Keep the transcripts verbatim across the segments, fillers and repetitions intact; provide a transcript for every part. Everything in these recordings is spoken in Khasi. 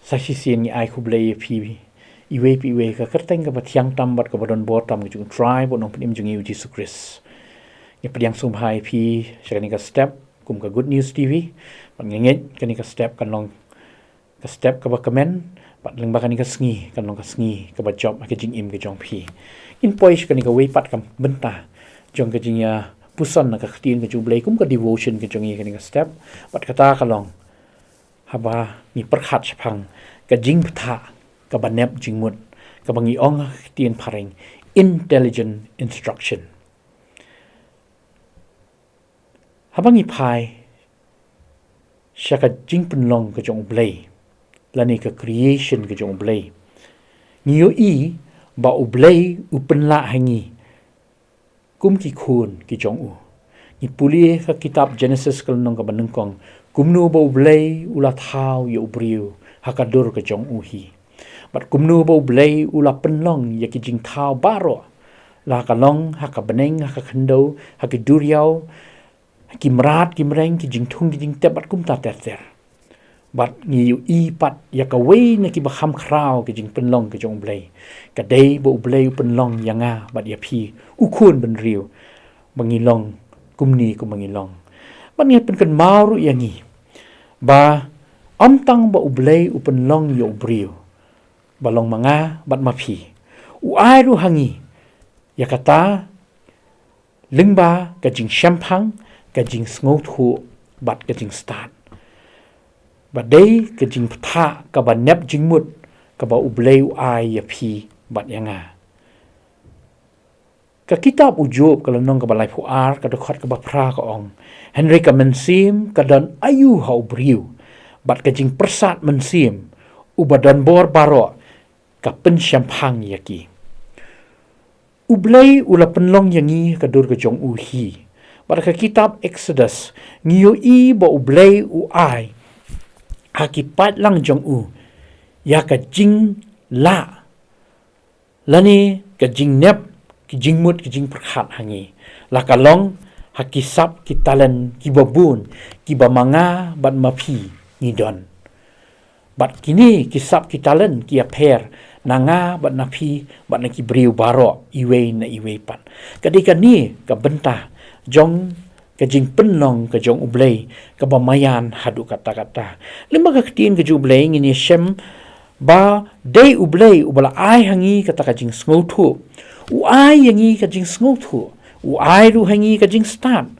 Sa shisien ngi ai khublei ïa phi iwei pa iwei ha ka kyrteng kaba thiang tam bad kaba don bor tam ka jong U Trai bad U Nongpynim jong ngi U Jisu Khrist. Ngi pdiang sngewbha ïa phi sha kane ka step kum ka Good News T V. Bad nga ngeit kane ka step kan long ka step kaba kmen, bad lyngba kane ka sngi kan long ka sngi kaba jop ha ka jingim ka jong phi. Ngin poi sha kane kawei pat ka bynta jong ka jingïapuson na ka ktien ka jong U Blei kum ka devotion ka jong ngi ha kane ka step. Bad kata ka long, haba ngi pyrkhat shaphang ka jingbthah kaba nep jingmut, kaba ngi ong ha ka ktien phareng intelligent instruction. Haba ngi phai sha ka jingpynlong ka jong U Blei, lane ka creation ka jong U Blei, ngi ïohi ba U Blei u pynlah ha ngi kum ki khun ki jong u. Ngi pule ha ka kitab Genesis ka lynnong kaba nyngkong, kumno ba U Blei u la thaw ïa u briew ha ka dur ka jong u hi. Bad kumno ba U Blei u la pynlong ïa ki jingthaw baroh, la ka long ha ka bneng, ha ka khyndew, ha ki duriaw, ha ki mrad ki mreng, ki jingthung ki jingtep bad kumta ter ter. Bad ngi ïohi pat ïa kawei na kiba kham khraw ki jingpynlong ki jong U Blei. Ka dei ba U Blei u pynlong ïa nga bad ïa phi, u khun bynriew, ba ngi long kumne kumba ngi long. Bad ngi pynkynmaw ruh ïa ngi ba ym tang ba U Blei u pynlong ïa u briew ba long ma nga bad ma phi, u ai ruh ha ngi ïa kata lyngba ka jingshemphang, ka jingsngewthuh bad ka jingstad. Ba dei ka jingbthah kaba nep jingmut kaba U Blei u ai ïa phi bad ïa nga. Ka kitab U Job ka lynnong kaba laiphew ar, ka dkhot kaba phra ka ong, hynrei ka mynsiem ka don aïu ha u briew, bad ka jingpyrsad mynsiem uba don bor baroh ka pynshemphang ïa ki. U Blei u la pynlong ïa ngi ha ka dur ka jong u hi. Bad ha ka kitab Exodus ngi ïohi ba U Blei u ai ha ki paidlang jong u ïa ka jinglah, lane ka jingnep, ki jingmut, ki jingpyrkhat ha ngi, la ka long ha ki sap ki talent kiba bun kiba ma nga bad ma phi ngi don. Bad kine ki sap ki talent ki ïapher na nga bad na phi bad na ki briew baroh iwei na iwei pat. Ka dei kane ka bynta jong ka jingpynlong ka jong U Blei kaba maïan haduh katta katta. Lyngba ka ktien ka jong U Blei ngin ïashem ba dei U Blei uba la ai ha ngi kata ka jingsngewthuh. U ai ïa ngi ka jingsngewthuh, u ai ruh ha ngi ka jingstad.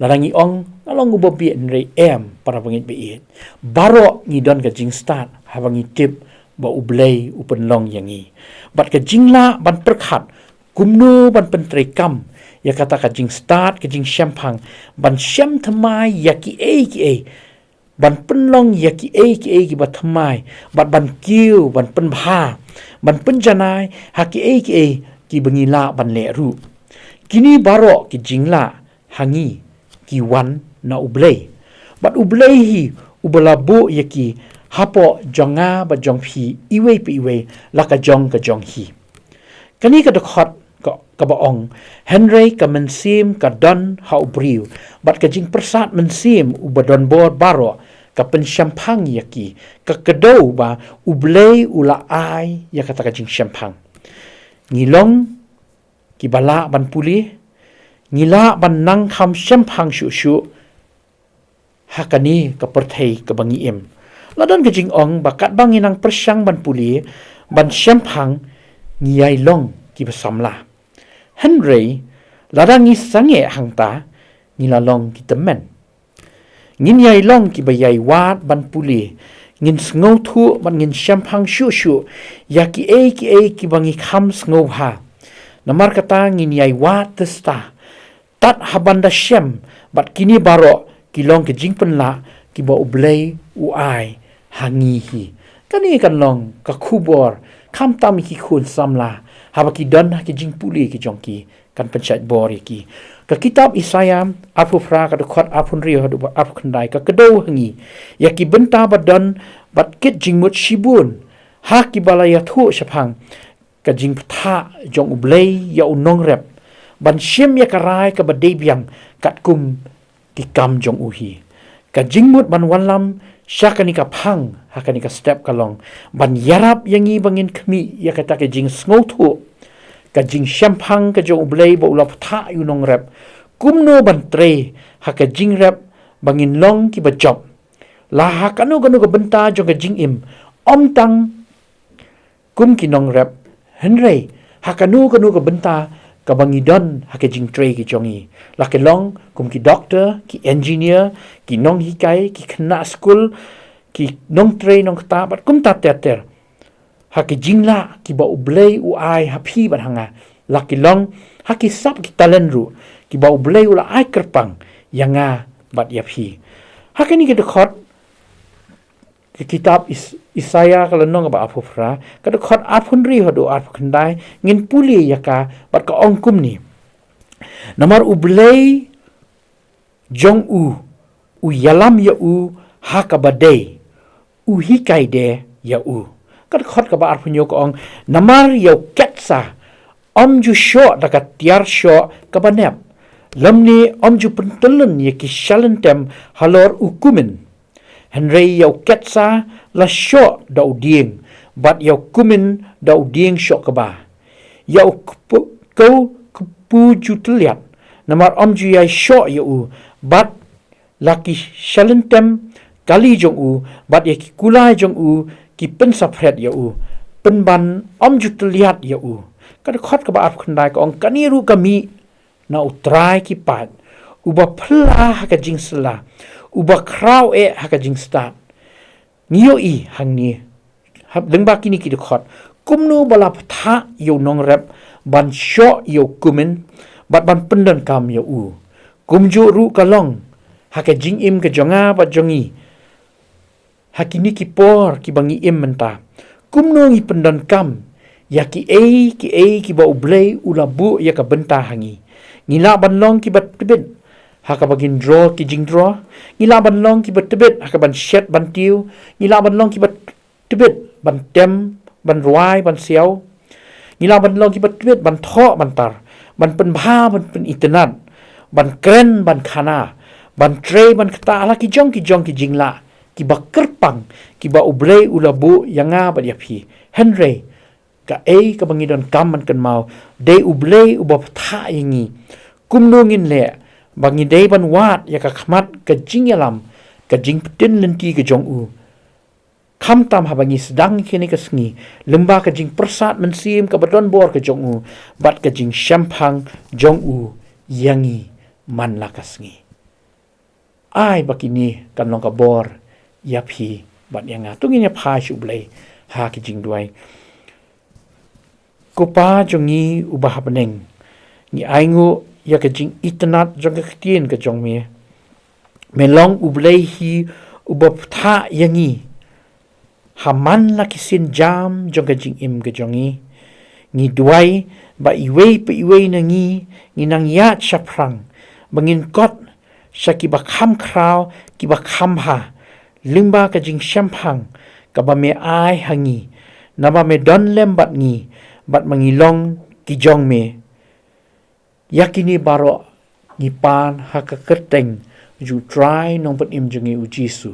Lada ngi ong nga long uba bieit, hynrei em, para bangeit baieit, baroh ngi don ka jingstad haba ngi tip ba U Blei u pynlong ïa ngi. Bad ka jinglah ban pyrkhat kumno ban pyntreikam ïa kata ka jingstad, ka jingshemphang, ban shem thymmai ïa kiei kiei, ban pynlong ïa kiei kiei kiba thymmai, bad ban kiew, ban pynbha, ban pynjanai ha kiei kiei kiba ngi lah ban leh ruh. Kine baroh ki jinglah ha ngi ki wan na U Blei. Bad U Blei hi uba la buh ïa ki hapoh jong nga bad jong phi iwei pa iwei, la ka jong ka jong hi. Kane ka dkhot ka, kaba ong, hynrei ka mynsiem ka don ha u briew, bad ka jingpyrsad mynsiem uba don bor baroh ka pynshemphang ïa ki, ka kdew ba U Blei u la ai ïa kata ka jingshemphang. Ngi long kiba lah ban pule, ngi lah ban nang kham shemphang shuh shuh ha kane ka pyrthei kaba ngi im. La don ka jingong ba katba ngi nang pyrshang ban pule, ban shemphang, ngi ïai long kiba samla. Hynrei lada ngi sangeh hangta, ngi la long ki tymmen. Ngin ïai long kiba ïai wad ban pule, ngin sngewthuh bad ngin shemphang shuh shuh ïa kiei kiei kiba ngi kham sngewbha. Namar kata ngin ïai wad tista tad haban da shem, bad kine baroh ki long ki jingpynlah kiba U Blei u ai ha ngi hi. Kane kan long ka khubor khamtam ïa ki khun samla, haba ki don ha ki jingpule ki jong ki, kan pynshait bor ïa ki. Ka kitab Isaïah arphew phra, ka dkhot arphew hynriew haduh ba arphew khyndai, ka kdew ha ngi ïa ki bynta ba don bad kit jingmut shibun, ha kiba la ïathuh shaphang ka jingbthah jong U Blei ïa u nongrep, ban shim ïa ka rai kaba dei biang katkum ki kam jong u hi. Ka jingmut ban wallam sha kane ka phang Ha kane ka step ka long ban ïarap ïa ngi ba ngin khmih ïa kata ka jingsngewthuh, ka jingshemphang ka jong U Blei ba u la bthah ïa u nongrep, kumno ban trei ha ka jingrep ba ngin long kiba jop. La ha kano kano ka bynta jong ka jingim, ym tang kum ki nongrep, hynrei ha kano kano ka bynta kaba ngi don ha ka jingtrei ka jong ngi. La ki long kum ki doktor, ki engineer, ki nonghikai, ki khynnah skul, ki nongtrei nongktah bad kumta ter ter. Ha ki jinglah kiba U Blei u ai ha phi bad ha nga. La ki long ha ki sap ki talent ruh kiba U Blei u la ai kyrpang ïa nga bad ïa phi. Ha kane ka dkhot, ka kitab Is-, Isaiah ka lynnong kaba arphew phra, ka dkhot arphew hynriew haduh arphew khyndai, ngin pule ïa ka bad ka ong kumne. Namar U Blei jong u, u ïalam ïa u ha kaba dei, u hikai de ïa u. Ka dkhot kaba arphew hynñiew ka ong, namar ïa u ketsa ym ju shoh da ka tiar shoh kaba nep, lymne ym ju pyntyllun ïa ki shalyntem halor u kumin. Hynrei ïa u ketsa la shoh da u dieng, bad ïa u kumin da u dieng shoh kba. Ïa u kpu-, kew kpu ju tylliat, namar ym ju ïai shoh ïa u, bad la ki shalyntem kali jong u, bad ïa ki kulai jong u ki pynsaphriang ïa u, pynban ym ju tylliat ïa u. Ka dkhot kaba arphew khyndai ka ong, kane ruh ka mih na U Trai ki paid, uba phylla ha ka jingsylla, uba khraw eh ha ka jingstad. Ngi ïohi hangne, ha, lyngba kine ki dkhot, kumno ba la bthah ïa u nongrep ban shoh ïa u kumin, bad ban pyndonkam ïa u. Kumjuh ruh ka long ha ka jingim ka jong nga bad jong ngi. Ha kine ki por kiba ngi im mynta, kumno ngi pyndonkam ïa kiei kiei kiba U Blei u la buh ïa ka bynta ha ngi. Ngi lah ban long kiba tbit ha kaba ngin draw ki jingdraw. Ngi lah ban long kiba tbit ha kaban shet ban tiew. Ngi lah ban long kiba tbit ban tem, ban rwai, ban siaw. Ngi lah ban long kiba tbit ban thoh ban tar, ban pynbha ban pynitynnad, ban kren ban khana, ban trei ban ktah, la ki jong ki jong ki jinglah kiba kyrpang kiba U Blei u la buh ïa nga bad ïa phi. Hynrei kaei kaba ngi donkam ban kynmaw, dei U Blei uba bthah ïa ngi. Kumno ngin leh ba ngi dei ban wad ïa ka khmat ka jingïalam, ka jingpyntip lynti ka jong u, khamtam haba ngi sdang kine ka sngi, lyngba ka jingpyrsad mynsiem kaba don bor ka jong u, bad ka jingshemphang jong u ïa ngi man la ka sngi. Ai ba kine kan long ka bor ïa phi bad ïa nga. To ngin ïa phai sha U Blei ha ki jingduwai. Ko Pa jong ngi uba ha bneng, ngi ainguh ïa ka jingitynnad jong ka ktien ka jong me. Me long U Blei hi uba bthah ïa ngi ha man la ki sienjam jong ka jingim ka jong ngi. Ngi duwai ba iwei pa iwei na ngi, ngi nang ïaid shaphrang, ba ngin kot sha kiba kham khraw, kiba kham bha, lyngba ka jingshemphang kaba me ai ha ngi, naba me don lem bad ngi, bad ma ngi long ki jong me. Ïa kine baroh ngi pan ha ka kyrteng jong U Trai Nongpynim jong ngi U Jisu.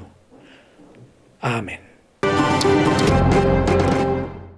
Amen.